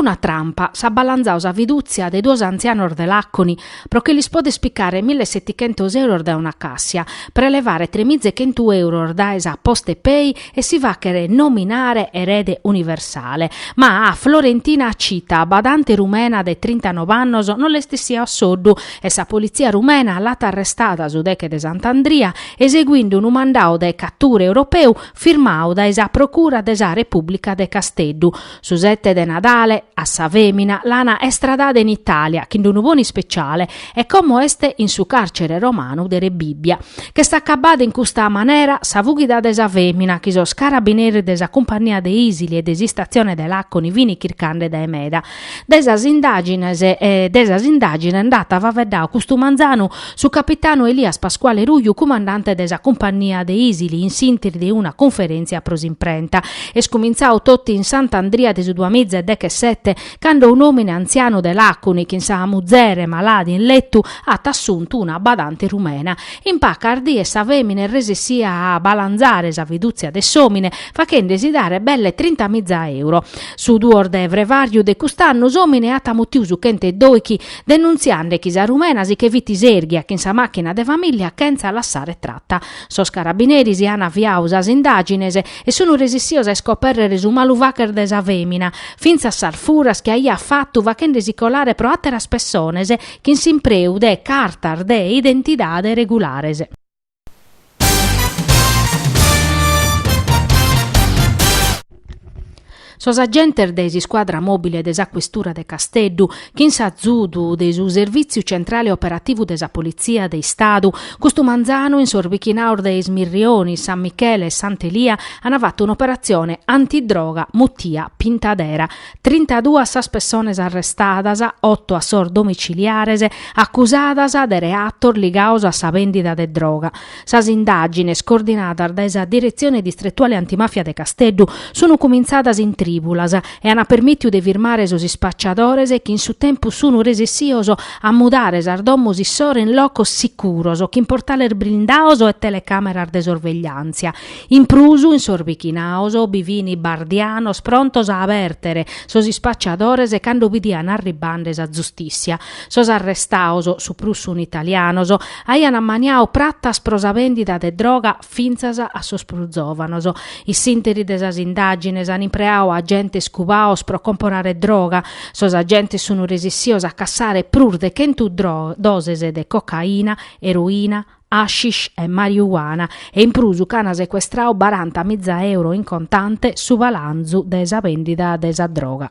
d'una trampa s'at balanzadu sa fidùtzia de duos antzianos de Làconi pro che lis poder picare millesettichentos euros dae una càssia, prelevare tremizechentu euros dae sa Postepay e si fàchere nominare erede universale. Ma a Florentina Acita, badante rumena de trintanob'annos, non l'est essia a soddu e sa politzia rumena l'at arrestada su deche de Sant'Andria eseguinde unu mandadu de catura europeu firmadu dae sa Procura de sa Repùblica de Casteddu. Su sete de Nadale, a sa fèmina l'ana estradada in Itàlia chin unu bonu ispeciale e como est in su càrcere romanu de Rebibbia. Ch'est acabada in custa manera sa fughida de sa fèmina chi sos carabineris de sa Cumpannia de Ìsili e de s'istatzione de Làconi fin chircande dae meda. De sas indàgines de sas indàgines nd'at faeddadu custu manzanu su capitanu Elias Pasquale Ruju cumandante de sa Cumpannia de Ìsili in s'ìnteri de una cunferèntzia pro s'imprenta. Est cumintzadu totu in Sant'Andria de su duamiza e dechesete cando un'òmine antzianu de Làconi chin sa muzere malada in letu at assuntu una badante rumena. In pacas dies sa fèmina est resessia a balanzare sa fidùtzia de s'òmine fachende-si dare belle trintamiza euro. Su duos de frevàriu de cust'annu s'òmine at mutiu su chentedòichi denuntziande chi sa rumena si che fit iserghia chin sa màchina de famìllia chentza lassare trata. Sos carabineris an aviadu sas indàgines e sun resissios a iscopèrrere su malu fàcher de sa fèmina, fintzas sas furas chi aiat fatu fachende-si colare pro àteras pessones chin s'impreu de cartas de identidade regulares. Sos agentes de s'iscuadra mòbile de sa Questura de Casteddu, chin s'azudu de su Servìtziu Centrale Operativu de sa Politzia de Istadu, custu manzanu in sos bichinaos de Is Mirrionis, San Michele e Sant'Elia an fatu un'operatzione antidroga mutia Pintadera. Trintaduas sas pessones arrestadas, oto a sos domiciliares, acusadas de reatos ligados a sa bèndida de droga. Sas indàgines, coordinadas dae sa Diretzione Distretuale Antimàfia de Casteddu, sunt cumintzadas in trìbulas e ant permìtiu de firmare sos ispaciadores chi in su tempus sunt resessios a mudare sas domos issoro in locos sicuros chin portales blindados e telecàmeras de sorvegliàntzia. In prus, in sos bichinaos bi fin bardianos prontos a abèrtere sos ispaciadores cando bidian arribande sa zustìssia. Sos arrestaos, su prus sun italianos, aian ammaniau pratas pro sa bèndida de droga fintzas a sos prus zòvanos. In s'ìnteri de sas indàgines an impreau agentes cubaos pro comporare droga. Sos agentes sun resissios a cassare prus de chentu doses de cocaina, eroina, hashish e mariuana e in prus ch'an secuestrau barantamiza euro in contante su balanzu de sa bèndida de sa droga.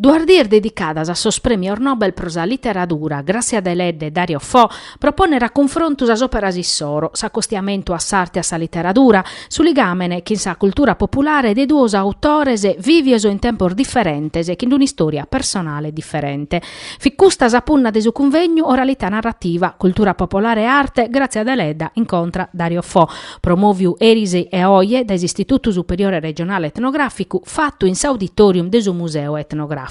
Duas dies dedicadas a sos prèmios Nobel pro sa literadura, Gràssia Deledda e Dario Fo, pro pònnere a cunfrontu sas òperas issoro, s'acostiamentu a s'arte e a sa literadura, su ligàmene chin sa cultura populare de duos autores vìvios in tempos diferentes chin un'istòria personale diferente. Fit custa sa punna de su cunvegnu Oralità narrativa, cultura popolare e arte, Gràtzia Deledda incontra Dario Fo, promòviu eris e oje dae s'Istitutu Superiore Regionale Etnogràficu, fatu in s'auditorium de su Museu Etnogràficu.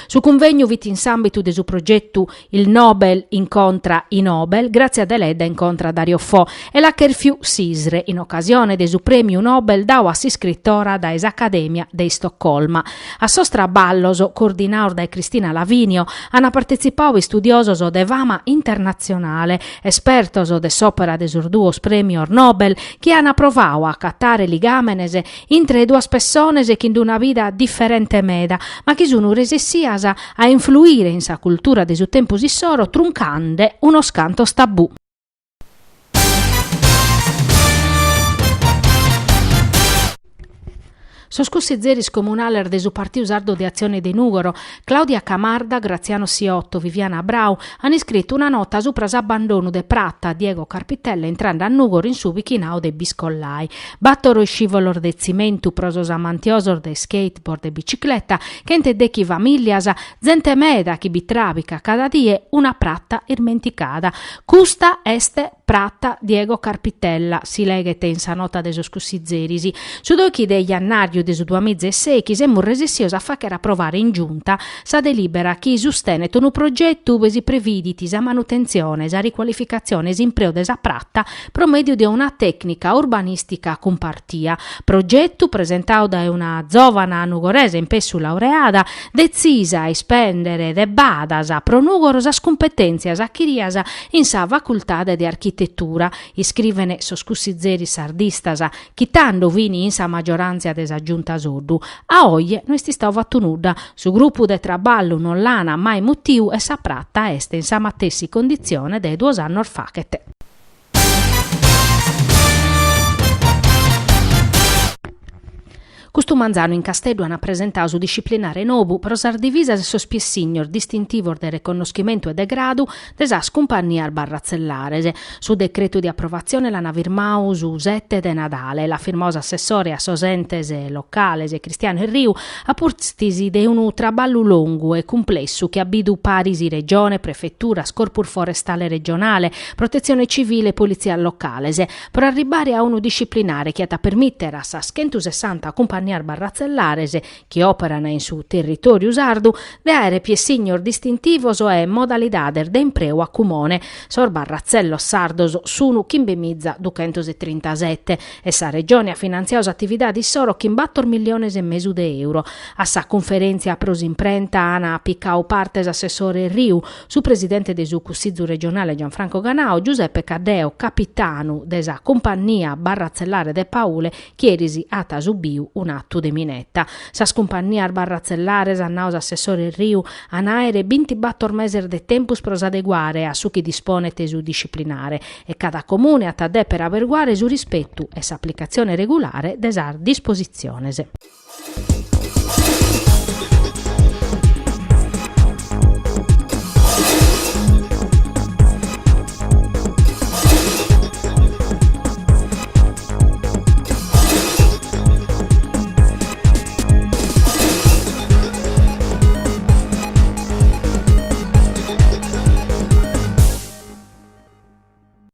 Su cunvegnu fit in s'àmbitu de su progetu Il Nobel incontra i Nobel, Gràtzia Deledda incontra Dario Fo, e l'at chèrfiu s'ISRE in ocasione de su prèmiu Nobel dau a s'iscritora dae s'Acadèmia de Istocolma. A sos traballos, coordinados dae Cristina Lavinio, ant partetzipadu istudiosos de fama internatzionale, espertos de s'òpera de sos duos prèmios Nobel, chi ant provadu a acatare ligàmenes intre duas pessones chin una vida diferente meda, ma chi sunt resessias a influire in sa cultura de su tempus issoro truncande unos cantos tabù. Sos cussizeris comunales de su Partiu Sardu de Atzione de Nùgoro, Claudia Camarda, Graziano Siotto, Viviana Brau, an iscritu una nota supra s'abbandonu de prata Diego Carpitella intrande a Nùgoro in su bichinadu de Biscollai. Bàtoro iscìvolos de tzimentu pro sos amantiosos de skateboard e bicicleta, chenteddechi famìllias, zente meda chi bi tràbicat cada die, una prata ismenticada. Custa est. Prata Diego Carpitella, si leghet in sa nota de sos cussizeris. Su doichi de jannàriu de su duamiza e sèichi semus resessios a fàghere aprovare in Giunta sa delìbera chi sustenet unu progetu ue si previdit sa manutentzione, sa ricualificatzione e s'impreu de sa prata pro mèdiu de una tècnica urbanìstica cumpartia. Progetu presentadu dae una zòvana nugoresa in pessu laureada, detzisa a ispèndere de badas pro Nùgoro sas cumpetèntzias achirias in sa facultade de architetura, iscriven sos cussizeris sardistas, chi tando fin in sa maggioràntzia de sa Giunta Soddu. A oje no est istadu fatu nudda, su grupu de traballu non l'ana mai mutiu e sa prata est in sa matessi conditzione de duos annos faghet. Custu manzanu in Casteddu an presentadu su disciplinare nou pro sas divisas e sos piessignos distintivos de reconnoschimentu e de gradu de sas cumpannias barratzellares. Su decretu de aprovatzione l'an firmadu su sete de Nadale. L'at firmadu s'assessore a sos entes locales Cristiano Erriu a pustis de unu traballu longu e cumplessu chi at bidu paris Regione, Prefeturas, Corpus Forestale Regionale, Protetzione Civile e Politzias Locales, pro arribbare a unu disciplinare chi at a permìtere a sas chentusessanta cumpannias barratzellares chi òperan in su territòriu sardu de àere piessignos distintivos e modalidades de impreu a cumone. Sos barratzellos sardos sun chimbemiza duchentos e trintasete e sa Regione at finantziadu s'atividade issoro chin bator milliones e mesu de euro. A sa cunferèntzia pro s'imprenta an picadu parte s'assessore Erriu, Su presidente de su Cussizu regionale Gianfranco Ganau, Giuseppe Caddeo, capitanu de sa cumpannia barratzellare de Paule, chi eris at subiu un'atu de mineta. Sas cumpannias barratzellares, at nau s'assessore Erriu, an a àere bintibator meses de tempus pro s'adeguare a su chi disponet su disciplinare e cada comune at a dèpere averguare su rispetu e s'aplicatzione regulare de sas dispositziones.